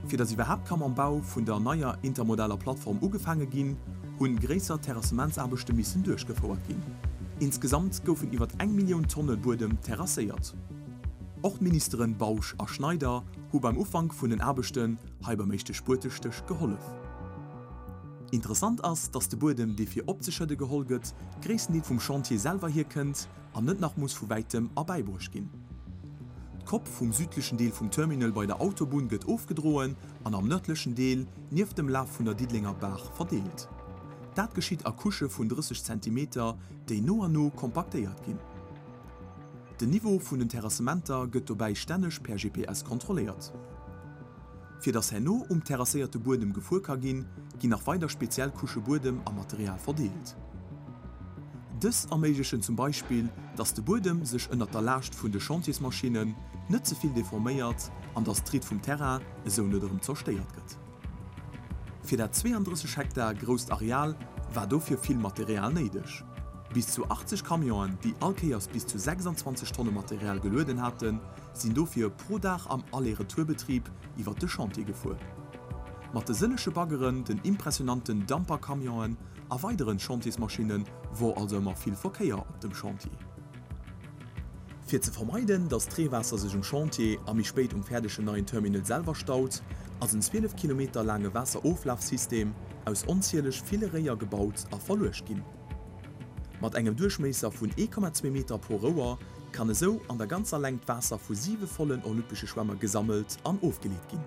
Fir datt iwwerhaapt ka mam Bau vun der neier intermodaler Plattform ugefaange ginn, hunn gréisser Terrassementsaarbechte missen duerchgefouert ginn. Insgesamt goufen iwwert eng Millioun Tonne Buedem terrasséiert. Och d'Ministeren Bausch a Schneider hu beim Ufank vun den Aarbechten hei beim éischte Spuetestéch gehollef. Interessant ass, datt de Buedem, dee fir opzeschëdde geholl gëtt, gréisstendeels vum Chantier selwer hierkënnt an net nach muss vu wäitem erbäibruecht ginn. D'Kopp vum südlechen Deel vum Terminal bei der Autobunn gëtt ofgedroen an am nërdlechen Deel nieft dem Laf vun der Diddelenger Baach verdeelt. Dat geschitt a Couchë vun 30 Zentimeter, déi no an no kompaktéiert ginn. Den Niveau vun den Terrassementer gëtt dobäi stänneg per GPS kontrolléiert. Fir dass herno um terrasséierte Buedem gefuer ka ginn, ginn nach weider speziell Couchë Buedem a Material verdeelt. Dës erméiglechen zum Beispill, dass de Buedem sech ënnert der Laascht vun de Chantiersmaschinnen net ze vill deforméiert an dass d'Ritt vum Terrain esou net erëm zerstéiert gëtt. Fir dat 32 Hektar grousst Areal war dofir vill Material néideg. Bis zu 80 Camionen, déi all Kéiers bis zu 26 Tonne Material gelueden haten, sinn dofir pro Dag am Aller-Retour-Betrib iwwer de Chantier gefuer. Mat de sëllege Baggeren, den impressionanten Damper-Camionen a weideren Chantiersmaschinne wor also ëmmer vill Verkéier op dem Chantier. Fir ze vermeiden, datt d'Reewaasser sech um Chantier a méi spéit um fäerdegen neien Terminal selwer staut, ass en 12 Kilometer laange Waasseroflafsystem aus onzieleg ville Réier gebaut a verluecht ginn. Mat engem Duerchméisser vun 1,2 Meter pro Rouer kann esou an der ganzer Längt Waasser vu siwe vollen olympesche Schwämme gesammelt an ofgeleet ginn.